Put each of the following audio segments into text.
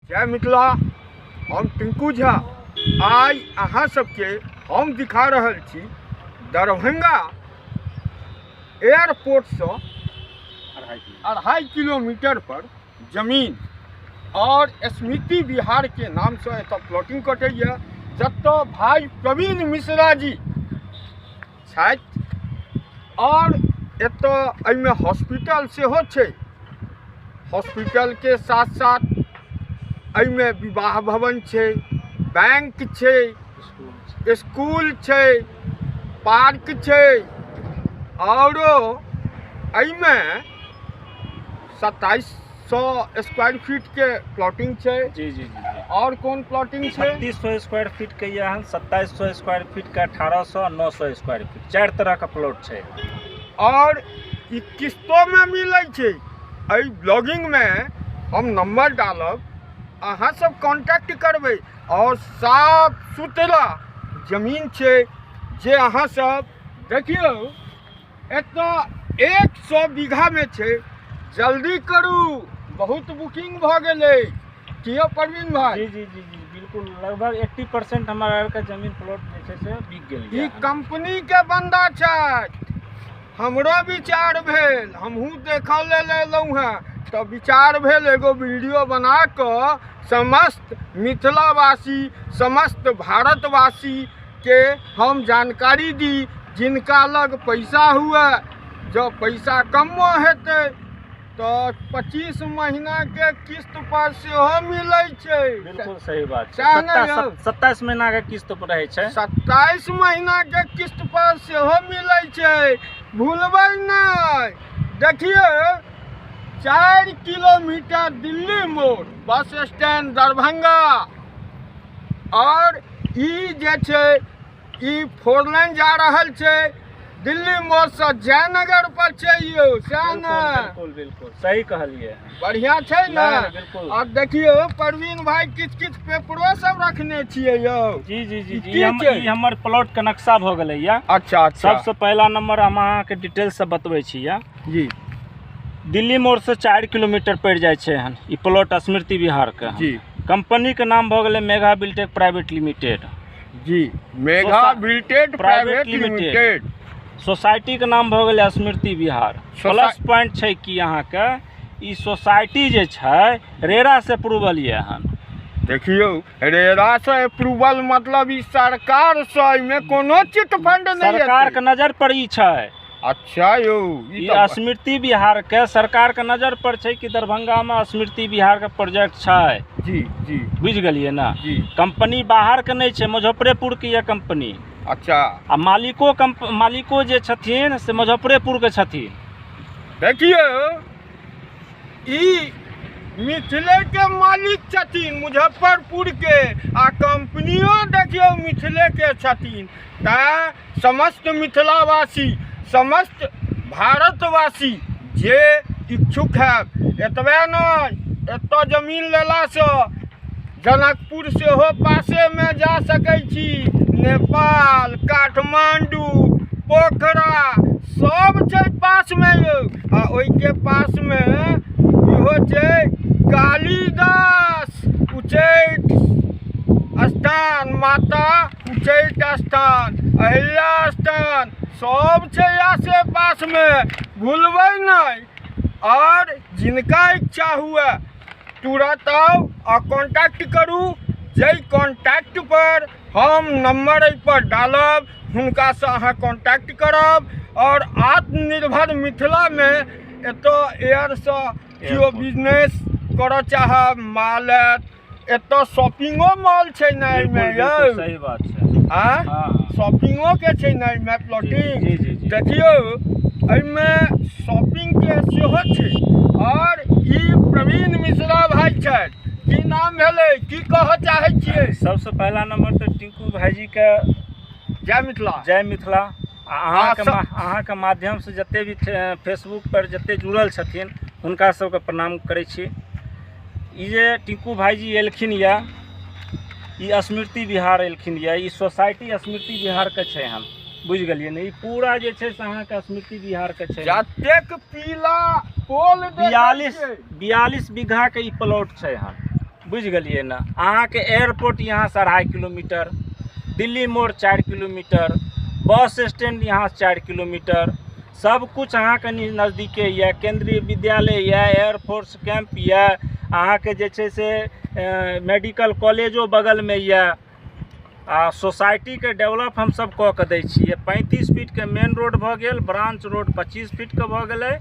जय मिथिला। हम टिंकू झा आइ अहाँ सबके हम दिखा रहल छी दरभंगा एयरपोर्टसँ 2.5 किलोमीटर पर जमीन और स्मृति विहार के नामसँ एतऽ प्लॉटिंग कटैया, जतऽ भाई प्रवीण मिश्रा जी छथि और एतऽ एहिमे हॉस्पिटल सेहो छै। हॉस्पिटल के साथ साथ एहिमे विवाह भवन छै, बैंक छै, स्कूल छै, पार्क छै औरो एहिमे 2700 स्क्वायर फीट के प्लॉटिंग छै। जी जी जी। और कौन प्लॉटिंग छै? 3600 स्क्वायर फीट के यहाँ 2700 स्क्वायर फीट के 1800 900 स्क्वायर फीट, 4 तरह का प्लॉट छै। और ई किस्तों में मिलै छै। एहि ब्लॉगिंग में हम नंबर डालब, अहाँ सब कॉन्टैक्ट करबै। और साफ सुथरा जमीन छै जे अहाँ सब देखियौ एतऽ 100 बीघा में छै। जल्दी करू, बहुत बुकिंग भऽ गेलै। कियो प्रवीण भाई? जी जी जी जी बिल्कुल, लगभग 80% हमारा आरके जमीन प्लॉट जे छै से बिक गेल। ई कंपनी के बंदा छथि। हमरो विचार भेल, हमहूँ देखऽ लेल एलहुँ हेँ, तऽ विचार भेल एगो वीडियो बना कऽ समस्त मिथिलावासी समस्त भारतवासी के हम जानकारी दी। जिनका लग पैसा हुए, जँ पैसा कमो हेतै तऽ 25 महीना के किस्त पर सेहो मिलै छै। बिल्कुल सही बात छै। 27 महीना के किस्त पर रहै छै। 27 महीना के किस्त पर सेहो मिलै छै। भूलबै नहि। देखियौ 4 किलोमीटर दिल्ली मोड़ बस स्टैंड दरभंगा, और ई जे छै ई 4 लाइन जा रहल छै दिल्ली मोड़ से जयनगर पर छै यौ, सएह ने? बिल्कुल बिल्कुल सही कहलियै, बढ़िया छै ने? बिल्कुल। और देखियौ प्रवीण भाई किछु किछु पेपरो सब रखने छियै यौ। जी जी जी जी, ई हमर प्लॉट के नक्शा भऽ गेलै या। अच्छा अच्छा। सबसे पहला नंबर हम अहाँके डिटेल से बतबै छी या। जी। दिल्ली मोड़ से 4 किलोमीटर पड़ि जाइ छै हन ई प्लॉट स्मृति विहार के। जी। कंपनी के नाम भऽ गेलै मेघा बिल्टेक प्राइवेट लिमिटेड। जी, Megha Biltech private limited. Society के नाम भऽ गेलै स्मृति विहार। प्लस पॉइंट छै कि अहाँके ई सोसाइटी जे छै रेरा से अप्रूवल यऽ हन। देखियौ रेरा से अप्रूवल मतलब ई सरकार से एहिमे कोनो चिट फंड नहि, सरकार के नजर पर ई छै। अच्छा यौ, ई स्मृति विहार के सरकार के नजर पर छै कि दरभंगा में स्मृति विहार के प्रोजेक्ट छै। जी जी, बुझि गेलियै ना? जी। कंपनी बाहर के नहि छै, मुजफ्फरेपुर के यऽ कंपनी। अच्छा। आ मालिको जे छथिन से मुजफ्फरेपुर के छथिन। देखियौ ई मिथिले के मालिक छथिन मुजफ्फरपुर के, आ कंपनियो देखियौ मिथिले के छथिन। तैं समस्त मिथिलावासी समस्त भारतवासी जे इच्छुक हैब, एतबे नहि एतऽ जमीन लेलासँ जनकपुर सेहो पासेमे जा सकै छी, नेपाल, काठमांडू, पोखरा सब छै पासमे यौ। आ ओहिके पासमे इहो छै कालिदास उच्चैठ स्थान, माता उच्चैठ स्थान, अहिल्या स्थान सब छै आसे पासमे, भूलबै नहि। और जिनका इच्छा हुए तुरंत आउ आ कॉन्टैक्ट करू। जाहि कॉन्टैक्ट पर हम नंबर एहि पर डालब हुनकासँ अहाँ कॉन्टैक्ट करब। और आत्मनिर्भर मिथिलामे एतऽ एयरसँ केओ बिजनेस करऽ चाहब, माल आयत, एतऽ शॉपिंगो मॉल छै ने एहिमे यौ? सही बात छै। शॉपिंगो के छै ने एहिमे प्लॉटिंग। देखियौ एहिमे शॉपिंग के सेहो छै। और ई प्रवीण मिश्रा भाई छथि, की नाम भेलै, की कहऽ चाहै छियै? सबसे पहला नंबर तऽ टिंकू भाईजी के जय मिथिला। जय मिथिला। आ अहाँके माध्यमसँ जते भी फेसबुक पर जते जुड़ल छथिन हुनका सबके प्रणाम करै छी। ई जे टिंकू भाईजी एलखिन यऽ, ई स्मृति विहार एलखिन यऽ, ई सोसाइटी स्मृति विहार के छै हन, बुझि गेलियै ने? ई पूरा जे छै से अहाँके स्मृति विहार के छै। जतेक पीला पोल 42 बीघा के ई प्लॉट छै हन। बुझि गेलियै ने। अहाँके एयरपोर्ट यहाँसँ 2.5 किलोमीटर, दिल्ली मोड़ 4 किलोमीटर, बस स्टैंड यहाँ 4 किलोमीटर, सब कुछ अहाँके नजदीके यऽ। केंद्रीय विद्यालय यऽ, एयरफोर्स कैंप यऽ, अहाँके जे छै से मेडिकल कॉलेजो बगलमे यऽ। आ सोसाइटीके डेवलप हमसब कऽ के दै छियै। 35 फीटके मेन रोड भऽ गेल, ब्रांच रोड 25 फीटके भऽ गेलै,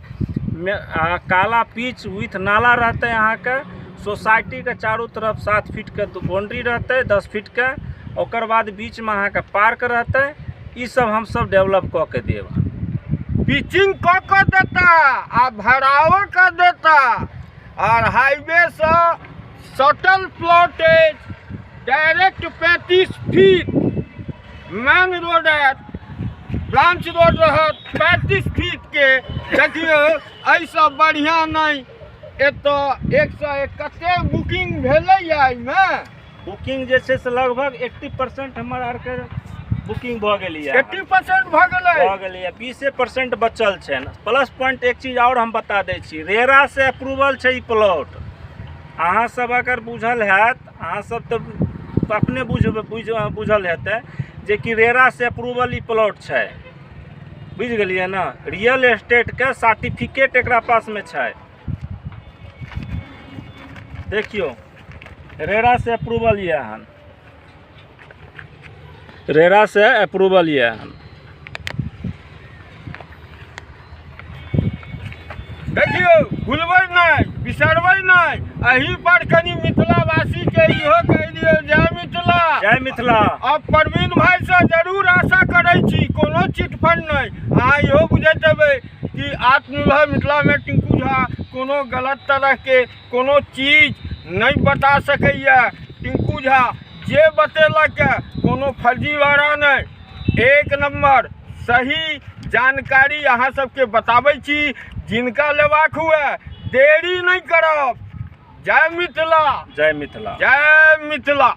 आ काला पिच विथ नाला रहतै अहाँके। सोसाइटीके चारू तरफ 7 फीटके बाउंड्री रहतै, 10 फीटके, ओकर बाद बीचमे अहाँके पार्क रहतै। ई सब हमसब डेवलप कऽ के देब। पिचिंग कऽ के देता आ भरावो कऽ देता। और हाईवे से सटल प्लॉट अछि, डायरेक्ट 35 फीट मेन रोड आयत, ब्रांच रोड रहत 35 फीट के। देखियौ एहिसँ बढ़िआँ नहि। एतऽ 101 कते बुकिंग भेलैया एहिमे? बुकिंग जे छै से लगभग 80% हमर आरके बुकिंग भऽ गेलैया। 80% भऽ गेलै? भऽ गेलैया, 20% बचल छै। प्लस पॉइंट एक चीज आओर हम बता दै छी, रेरा से अप्रूवल छै ई प्लॉट। अहाँ सब अगर बुझल हैत, अहाँ सब तऽ अपने बुझल हेतै जे कि रेरा से अप्रूवल ई प्लॉट छै। बुझि गेलियै ने। रियल एस्टेटके सर्टिफिकेट एकरा पासमे छै। देखियौ रेरा से अप्रूवल यऽ हन, रेरा से अप्रूवल यऽ हन। देखियौ भुलबै नहि, बिसरबै नहि। एहि पर कनि मिथिलावासी के इहो कहि दियौ, जय मिथिला। जय मिथिला। अब प्रवीण भाई से जरूर आशा करै छी कोनो चिटफंड नहि। अहाँ इहो बुझैत हेबै कि आत्मनिर्भर मिथिला में टिंकू झा कोनो गलत तरह के कोनो चीज नहि बता सकैया। टिंकू झा जे बतेलक कोनो फर्जीवाड़ा नहि, एक नंबर सही जानकारी अहाँ सबके बताबै छी। जिनका लेबाक हुए देरी नहि करब। जय मिथिला। जय मिथिला। जय मिथिला।